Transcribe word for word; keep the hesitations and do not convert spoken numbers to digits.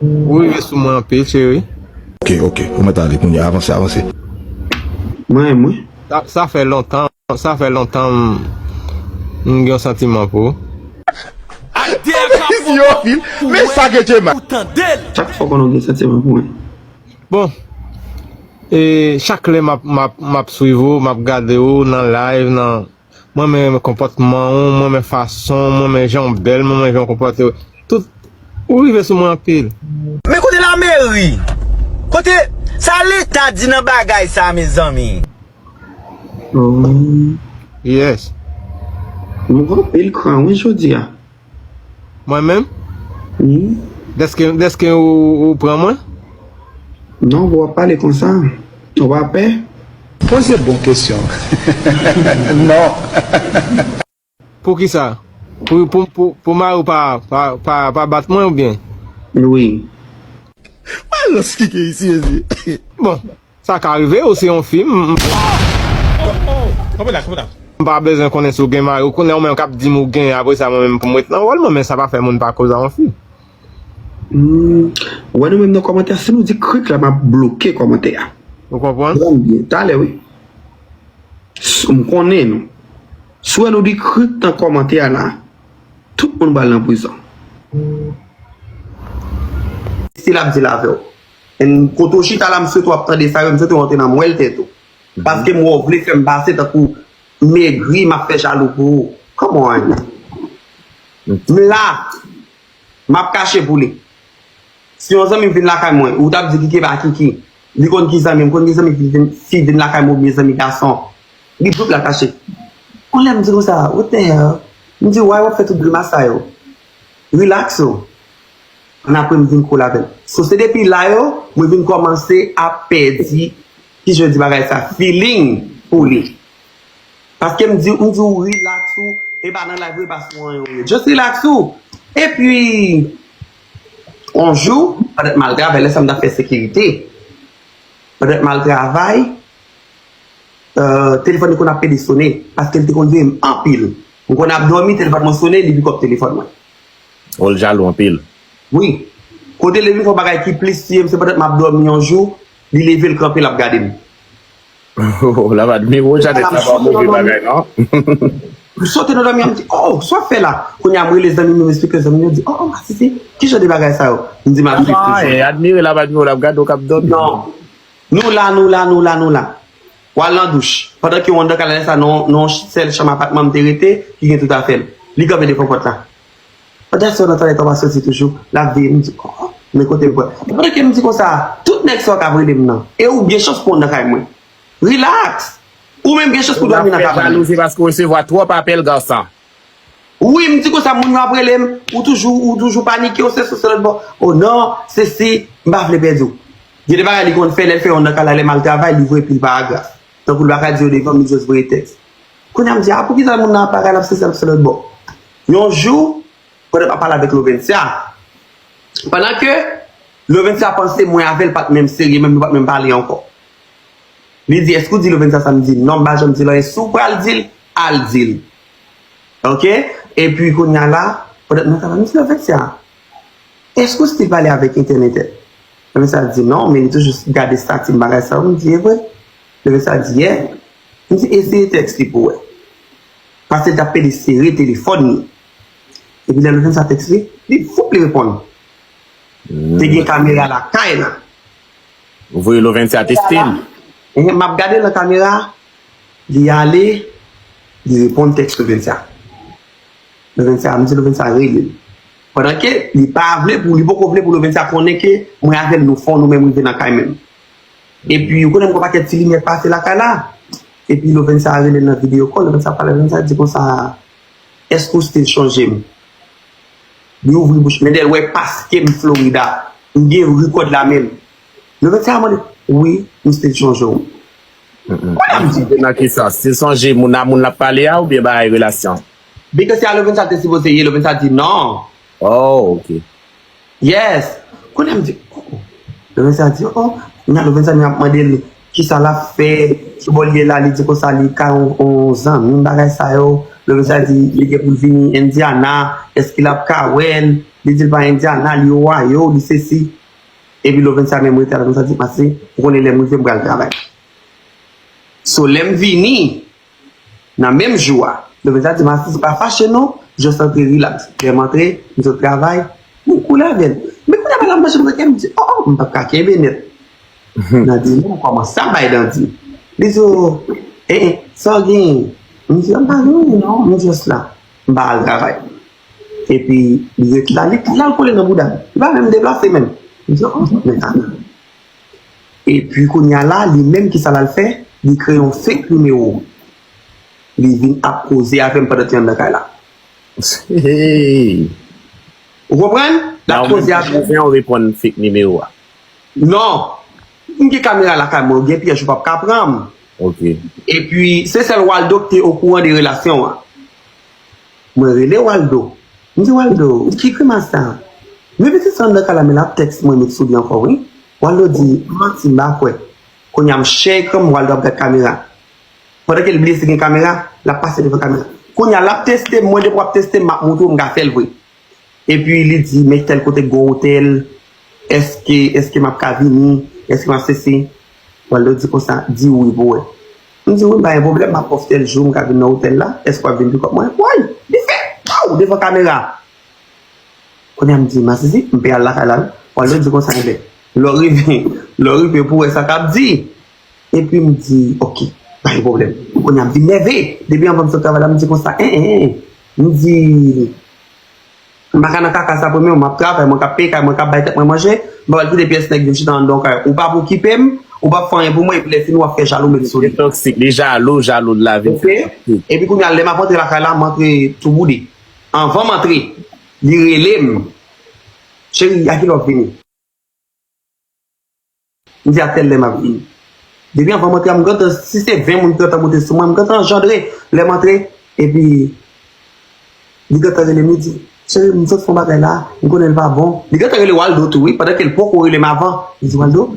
Ou rive sou mwen anpil, cheri. Ok, ok. Ou mèt ale kounye a. Avanse, avanse. Mwen, mwen. Sa, sa fè lontan, sa fè lontan m, m gen yon santiman pou ou. Yo, Phil, men sa ke te mal. Chak fwa konnen w gen santiman pou mwen. Bon, e chak lè m ap, m ap, m ap swiv ou, m ap gade ou nan live, nan, mwen men konpòtman ou, mwen men fason, mwen men jan w bèl, mwen men jan w konpòte ou. Tout, ou rive sou mwen anpil. Men kote lameri? Kote sa leta di nan bagay sa, mezanmi? Oh. Yes. Mwen gen anpil kran, wi, jodi a. Mwen menm? Wi. Dèske, dèske ou, ou pran mwen? Non, w ap pale konsa. Ou pa pè? Poze bon kesyon. Non. Pou ki sa? Pou, pou, pou, pou mari w pa, pa, pa, pa bat mwen oubyen? Wi. Alòs ki gen isi, mesye. Bon, sa ka rive, ou se yon fi, m, m, Kanpe la, kanpe la. m pa bezwen konnen si w gen mari, ou konnen ou menm k ap di m ou gen, apre sa mwen menm pou m ret nan wòl mwen, men sa pa fè moun pa koz a yon fi. Hmm. Ou wè nou menm nan kòmantè, si nou di krik la, m ap bloke kòmantè a. Ou konprann? Tann byen, talè wi. S- M konnen nou. Si w wè nou di krik nan kòmantè a la, tout moun pral nan prizon. Stil ap di l avè w. And kote w chita la, m swete w ap tande sa yo, m swete w antre nan mwèl tèt ou. Paske m wè w vle fè m pase tankou megri, m ap fè jalou pou ou. Come on. M la. M ap kache pou li. Si yon zanmi m vin lakay mwen, ou t ap di Kiki pa Kiki. Li konn ki zanmi m, konn ki zanmi fi vin, fi vin lakay mwen oubyen zanmi gason. Li pwòp la kache. Yon lè m di konsa, what the hell? M di, why w ap fè tout grimas sa yo? Relax ou. Annapre m vin kole avè l. So se depi la yo, mwen vin kòmanse ap pèdi, ki jan di bagay sa, feeling pou li. Paske m di, m di w relax ou, e pa nan live ou, e pa sou anyen ou ye. Just relax ou. Epi, yon jou, pandan m al travay, lè sa m t ap fè sekirite. Pandan m al travay, euh, telefòn li konn ap pede sone, paske l te konn veye m anpil. M konn ap dòmi, telefòn mwen sone, li pikòp telefòn mwen. Oh, l jalou anpil. Wi. Kote li vin fè yon bagay ki plis tiye m, se pandan m ap dòmi yon jou, li leve l kanpe, l ap gade m. Oh, l ap admire w, Janet, sa pa move bagay, non? M sote nan dòmi an, m di, oh, sa w ap fè la? Kounye a, m rele zanmi m, m esplike zanmi m, yo di, oh, oh, Masisi, ki jan de bagay sa yo? M di, m ap viv toujou. Admire, l ap admire w, l ap gade w k ap dòmi. Non. Nou la, nou la, nou la, nou la. W al nan douch. Pandan ke w anndan kay la, lè sa, nan yon sèl chanm apatman m te rete, ki gen tout afè m. Li kanpe devan pòt la. Pandan se w nan twalèt, w pa soti toujou, l ap veye m, m di, oh, oh, men kote m pran. Pandan ke m di konsa, tout nèg sa yo k ap rele m nan. E ou gen chans pou w anndan kay mwen. Relax! Ou menm gen chans pou w dòmi nan kay mwen. Jalouzi paske w resevwa twòp apèl, gason. Wi, m di konsa, moun yo ap rele m, ou toujou, ou toujou panike, ou se sou se lòt bò. Oh non, se si, m pa vle pèdi w. Gen de bagay li konn fè, lè l fè yon nan kay la, lè m al travay, li voye pil paragraf. Tankou l pa ka di yo devan m, li just voye tèks. Kounye a m di, a, poukisa moun nan ap pale, l ap se sèl se lòt bò? Yon jou, pandan m ap pale avèk Lovencia, pandan ke Lovencia panse mwen avè l pa t menm serye, menm nou pa t menm pale ankò. Li di, èske w di Lovencia sa? M di, non, m pa janm di l anyen. Si w pral di l, al di l. Oke? Epi kounye a la, pandan m nan travay, m di, Lovencia, èske w still pale avèk entèl entèl? Lovencia di, non, men li toujou gade estati m, bagay sa yo. M di, e vre? Lovencia di, yeah. M di, eseye tèks li pou w wè. Paske l t ap pede sere telefòn li. Epi lè Lovencia tèks li, li foup li reponn. Te gen kamera lakay la. Ou voye Lovencia teste l. Ehe, m ap gade nan kamera, li ale, li reponn tèks Lovencia. Lovencia, m di Lovencia rele l. Pandan ke li pa vle pou, li poko vle pou Lovencia konnen ke mwen avè l nou fon, nou menm rive nan kay menm. Epi, ou konnen m gon pakèt ti limyè k pase lakay la. Epi Lovencia rele l nan video call, Lovencia pale, Lovencia di konsa, èske w still chonje m? Li ouvri bouch, men dèyè l wè paske m Florida, m gen record la menm. Lovencia mande, wi, m still chonje w. Kounye a m di, nan ki sans? Still sonje moun a moun l ap pale a oubyen bagay relasyon? Because se a Lovencia te sipoze ye, Lovencia di non. Oh, ok. Yes. Kounye a m di, oh. Lovencia di, oh. Kounye a Lovencia menm ap mande l kisa l ap fè, ki bò l ye la, li di konsa li ka yon, yon zanmi, bagay sa yo. Lovencia di li gen pou l vini Indiana, èske l ap ka wè l? Li di l pa Indiana, li Ohio, li sesi. Epi Lovensa menm rete la konsa di, "Masi, ou konnen lè m rive, m pral travay." So, lè m vini, nan menm jou a, Lovensa di, "Masi, pa fache non, just antre relax." Lè m antre, m sot travay, m koule avè l. Men kounye a, la m mache, m di, "Oh, oh, m p ap ka kenbe nèt." Nan di, m kòmanse ap bay dandi. Li di, "Oh, eh, eh, sa w genyen?" M di, "M pa gen anyen non, m just la." M pa al travay. Epi, li ret la, li, l al kole nan bouda m. Li pa menm deplase menm. M di, "Oh, men sa nan." Epi, kounye a la, li menm, ki sa l al fè? Li kreye yon fake nimewo. Li vin ap koze avè m pandan ti anndan kay la. Hey! Ou konprann? L ap koze avè m. Ou reponn fake nimewo a. Non. M gen kamera lakay mwen, ou gen pyèj ou p ap ka pran m. Ok. Epi, se sèl Waldo ki te okouran de relasyon an. Mwen rele Waldo. M di, "Waldo, ki grimas sa?" Men pitit sa anndan kay la, men l ap tèks mwen met sou li ankò, wi. Waldo di, "Manti, m pa kwè." Kounye a m chèy ekran m, Waldo ap gad kamera. Pandan ke l bliye si gen kamera, l ap pase devan kamera. Kounye a, l ap teste m, mwen depi w ap teste m, m ap montre w m ka fè l vre. Epi li di, "Men tèl kote gen yon otèl, èske, èske m ap ka vini, èske m ap sesi?" Waldo di konsa, "Di wi pou wè." M di, "Wi, m pa gen pwoblèm, m ap ofè w tèl jou, m ka vin nan otèl la, èske w ap vin pikòp mwen?" Woy, li fè, pow, devan kamera. Kounye a m di, "Masisi, m pe al lakay la wi." Waldo di konsa, "Enben, lè w rive, lè w rive pou wè sa k ap di." Epi m di, "Ok, pa gen pwoblèm." Kounye a m vin nève. Depi anvan m sot travay la, m di konsa, "En, en, en." M di, "M pa ka nan kaka sa premye, m ap travay, mwen k ap peye kay, mwen k ap bay tèt mwen manje, m pa pral kite pyès nèg vin chita anndan yon kay. Ou p ap okipe m, ou p ap fè anyen pou mwen, epi lè fini w ap fè jalou met sou li." Li toksik, li jalou, jalou de lavi. Ok? Epi kounye a, lè m ap antre lakay la, m antre tou boude. Anvan m antre, li rele m. "Cheri, a kilè w ap vini?" M di, "A tèl lè m ap vini." Depi anvan m antre a, m gentan, si se ven moun ki gentan monte sou mwen, m gentan jandre. Lè m antre, epi li gentan rele m, li di, "Cheri, m sot fè yon bagay la, m konnen l pa bon." Li gentan rele Waldo tou, wi, pandan ke l poko rele m avan. Li di, "Waldo,